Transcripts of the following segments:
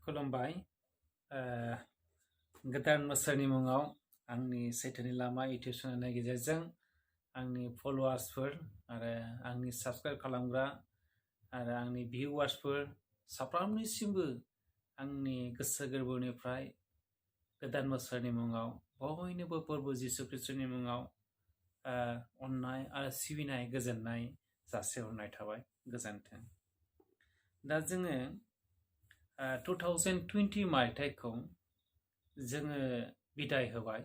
खुलुमबाय गोदान बोसोरनि मुङाव आंनि सैथोनि लामा इउटिउब चेनेलनि गेजेरजों आंनि फलोवार्सफोर आरो आंनि साबस्क्राइब खालामग्रा आरो आंनि भिउवार्सफोर साफ्रोमनिसिमबो आंनि गोसो गोरबोनिफ्राय गोदान बोसोरनि मुङाव बयनोबो प्रभु जिसु ख्रीष्टनि मुङाव अननाय आरो सिबिनाय गोजोननाय जासिहरनाय थाबाय गोजोन्थों। दा जोङो 2020 मायथाइखौ जोङो बिदाय होबाय।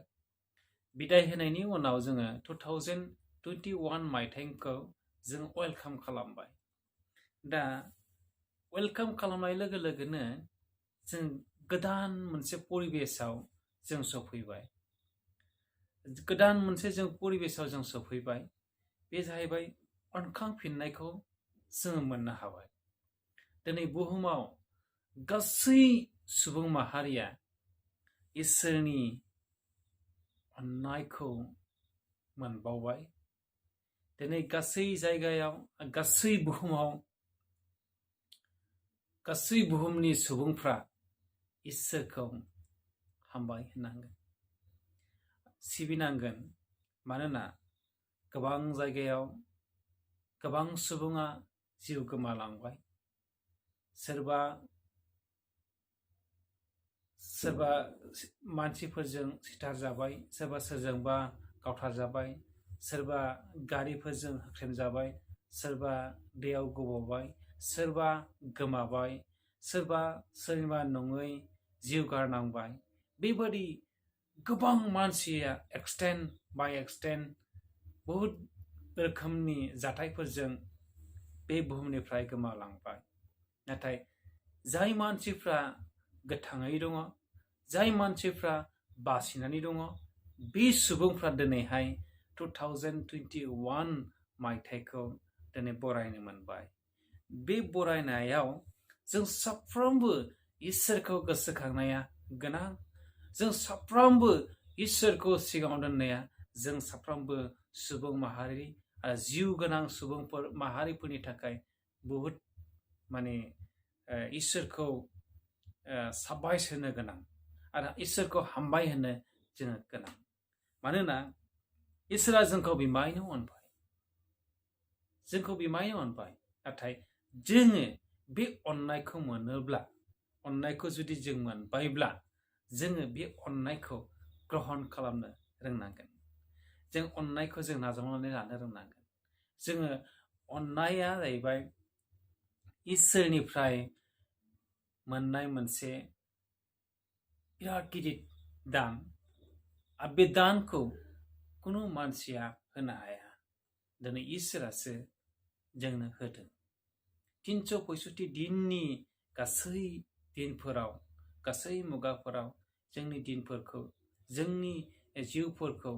बिदाय होनायनि उनाव जोङो 2021 मायथाइखौ जों वेलकाम खालामबाय। दा वेलकाम खालामनाय लोगो लोगोनो जों गोदान मोनसे परिबेसाव जों सफैबाय। गोदान मोनसे जों परिबेसाव जों सफैबाय। बे जाहैबाय अनखांफिननायखौ जों मोननो हाबाय। दिनै बुहुमाव गासै सुबुं माहारिया इसोरनि अननायखौ मोनबावबाय। दिनै गासै जायगायाव गासै बुहुमनि सुबुंफ्रा इसोरखौ हामबाय होनांगोन, सिबिनांगोन। मानोना गोबां जायगायाव गोबां सुबुङा जिउ गोमालांबाय। सोरबा मानसिफोरजों सिथारजाबाय, सोरबा सोरजोंबा गावथारजाबाय, सोरबा गारिफोरजों होख्रेमजाबाय, सोरबा दैयाव गबबाय, सोरबा गोमाबाय, सोरबा सोरनिबा नङै जिउ गारनांबाय। बेबादि गोबां मानसिया एक्सटेन्ड बाय एक्सटेन्ड बहुद रोखोमनि जाथायफोरजों बे बुहुमनिफ्राय गोमालांबाय। नाथाय जाय मानसिफ्रा गोथाङै दङ, जाय मानसिफ्रा बासिनानै दङ, बे सुबुंफ्रा दिनैहाय 2021 मायथाइखौ दिनै बरायनो मोनबाय। बे बरायनायाव जों साफ्रोमबो इसोरखौ गोसोखांनाया गोनां। जों साफ्रोमबो इसोरखौ सिगाङाव दोननाया जों साफ्रोमबो सुबुं माहारि आरो जिउ गोनां सुबुंफोर माहारिफोरनि थाखाय बहुद इसोरखौ साबायस होनो गोनां आरो इसोरखौ हामबाय होनो जोङो गोनां। मानोना इसोरा जोंखौ बिमायनो अनबाय। नाथाय जोङो बे अननायखौ मोनोब्ला, अननायखौ जुदि जों मोनबायब्ला जोङो बे अननायखौ ग्रहण खालामनो रोंनांगोन। जों अननायखौ जों नाजावनानै लानो रोंनांगोन। जोङो अननाया जाहैबाय इसोरनिफ्राय मोननाय मोनसे बिराद गिदिर दान। आरो बे दानखौ खुनु मानसिया होनो हाया। दिनै इसोरासो जोंनो होदों। 365 दिननि गासै दिनफोराव, गासै मुगाफोराव जोंनि दिनफोरखौ, जोंनि जिउफोरखौ,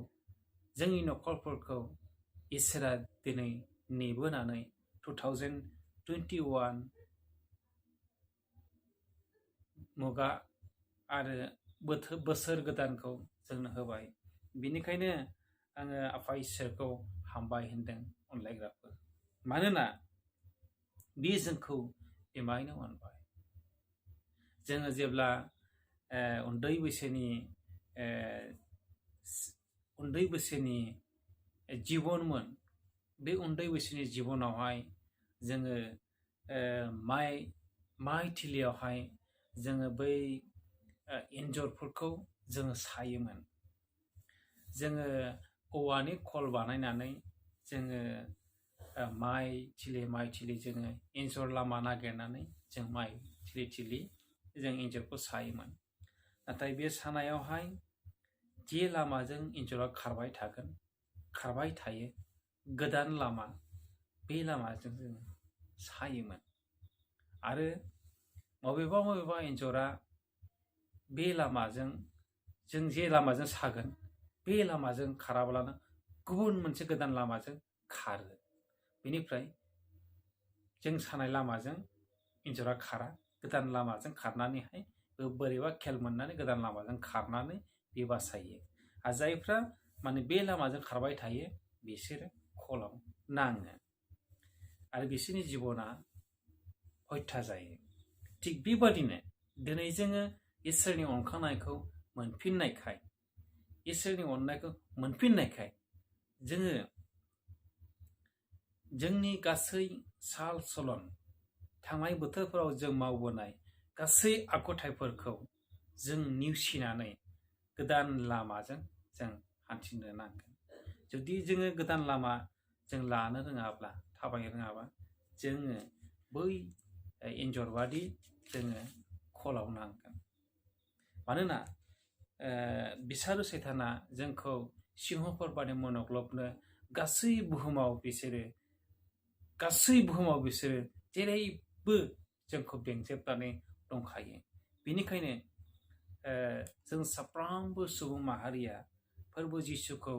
जोंनि न'खरफोरखौ इसोरा दिनै नेबोनानै 2021 मुगा आरो बोसोर गोदानखौ जोंनो होबाय। बेनिखायनो आङो आफा इसोरखौ हामबाय होनदों अनलायग्राफोर। मानोना बे जोंखौ इमायनो अनबाय। जोङो जेब्ला उन्दै बैसोनि जिबनमोन, बे उन्दै बैसोनि जिबनावहाय जोङो माइ थिलियावहाय जोङो बै एन्जरफोरखौ जोङो सायोमोन। जोङो औवानि खल बानायनानै जोङो माइ थिलि जोङो एन्जर लामा नागिरनानै जों माइ थिलि जों एन्जरखौ सायोमोन। नाथाय बे सानायावहाय जे लामाजों एन्जरा खारबाय थायो, गोदान लामा, बे लामाजों जोङो सायोमोन। आरो बबेबा एन्जरा बे लामाजों, जों जे लामाजों सागोन, बे लामाजों खाराब्लानो गुबुन मोनसे गोदान लामाजों खारो। बेनिफ्राय जों सानाय लामाजों एन्जरा खारा, गोदान लामाजों खारनानैहाय बोरैबा खेल मोननानै गोदान लामाजों खारनानै बे बासायो। आरो जायफ्रा बे लामाजों खारबाय थायो बिसोरो खलाव नाङो आरो बिसोरनि जिबना हत्या जायो। थिग बेबादिनो दिनै जोङो इसोरनि अनखांनायखौ मोनफिननायखाय इसोरनि अननायखौ मोनफिननायखाय जोङो जोंनि गासै साल सलन थांनाय बोथोरफोराव जों मावबोनाय गासै आखुथाइफोरखौ जों नेवसिनानै गोदान लामाजों जों हान्थिनो नांगोन। जुदि जोङो गोदान लामा जों लानो रोङाब्ला थाबायनो रोङाबा जोङो बै एन्जरबादि जोङो खलाव नांगोन। मानोना बिसारु सैताना जोंखौ सिंहफोर बादि मनग्लबनो गासै बुहुमाव बिसोरो जेरैबो जोंखौ बेंजेबनानै दंखायो। बेनिखायनो जों साफ्रोमबो सुबुं माहारिया फोरबो जिसुखौ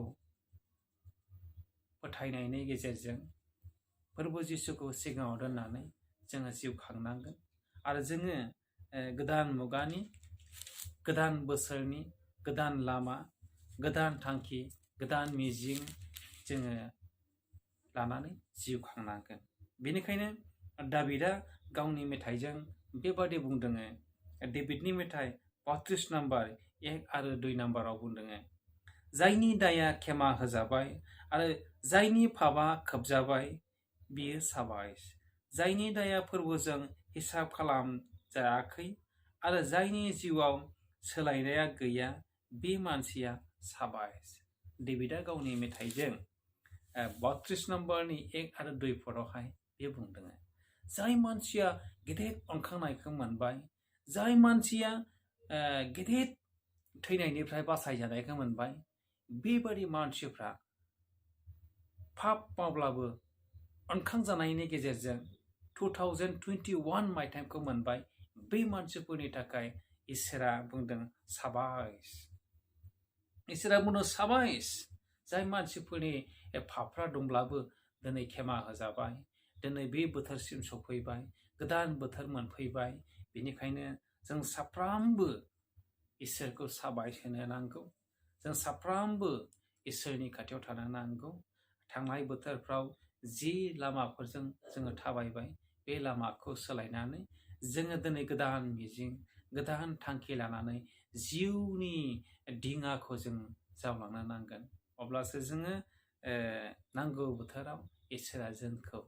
फोथायनायनि गेजेरजों फोरबो जिसुखौ सिगाङाव दोननानै जोङो जिउ खांनांगोन आरो जोङो गोदान मुगानि गोदान बोसोरनि गोदान लामा गोदान थांखि गोदान मिजिं जोङो लानानै जिउ खांनांगोन। बेनिखायनो दाबिदा गावनि मेथाइजों बेबादि बुंदों। डेभिडनि मेथाइ 32 नम्बर 1 आरो 2 नम्बराव बुंदों, जायनि दाया खेमा होजाबाय आरो जायनि पापआ खोबजाबाय बियो साबायस। जायनि दाया फोरबोजों हिसाब खालामजायाखै आरो जायनि जिउआव सोलायनाया गैया बे मानसिया साबायस। डेभिडआ गावनि मेथाइजों 32 नम्बरनि 1 आरो 2 पदआवहाय बे बुंदों, जाय मानसिया गेदेर अनखांनायखौ मोनबाय, जाय मानसिया गेदेर थैनायनिफ्राय बासायजानायखौ मोनबाय, बेबादि मानसिफ्रा पाप मावब्लाबो अनखांजानायनि गेजेरजों 2021 मायथाइखौ मोनबाय। बै मानसिफोरनि थाखाय इसोरा बुंदों साबायस। इसोरा बुंदों साबायस। जाय मानसिफोरनि पापफ्रा दंब्लाबो दिनै खेमा होजाबाय, दिनै बे बोथोरसिम सफैबाय, गोदान बोथोर मोनफैबाय। बेनिखायनो जों साफ्रोमबो इसोरखौ साबायस होनो नांगौ। जों साफ्रोमबो इसोरनि खाथियाव थानो नांगौ। थांनाय बोथोरफ्राव जि लामाफोरजों जोङो थाबायबाय बे लामाखौ सोलायनानै जोङो दिनै गोदान मिजिं गोदान थांखि लानानै जिउनि दिङाखौ जों जावलांनो नांगोन। अब्लासो जोङो नांगौ बोथोराव इसोरा जोंखौ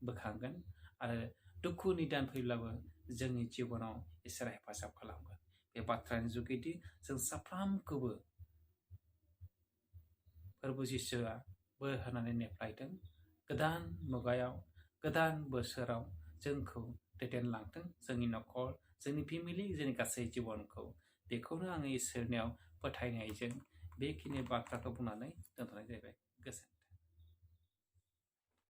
बोखांगोन आरो दुखु निदान फैब्लाबो जोंनि जिबनाव इसोरा हेफाजाब खालामगोन। बे बाथ्रानि जुगेदि जों साफ्रोमखौबो फोरबो जिसुआ बोर होनानै नेफ्लायदों। गोदान मुगायाव गोदान बोसोराव जोंखौ दैदेनलांथों, जोंनि न'खर, जोंनि फेमिलि, जोंनि गासै जिबनखौ। बेखौनो आङो इसोरनियाव फोथायनायजों बेखिनि बाथ्राखौ बुंनानै दोनथ'नाय जाबाय।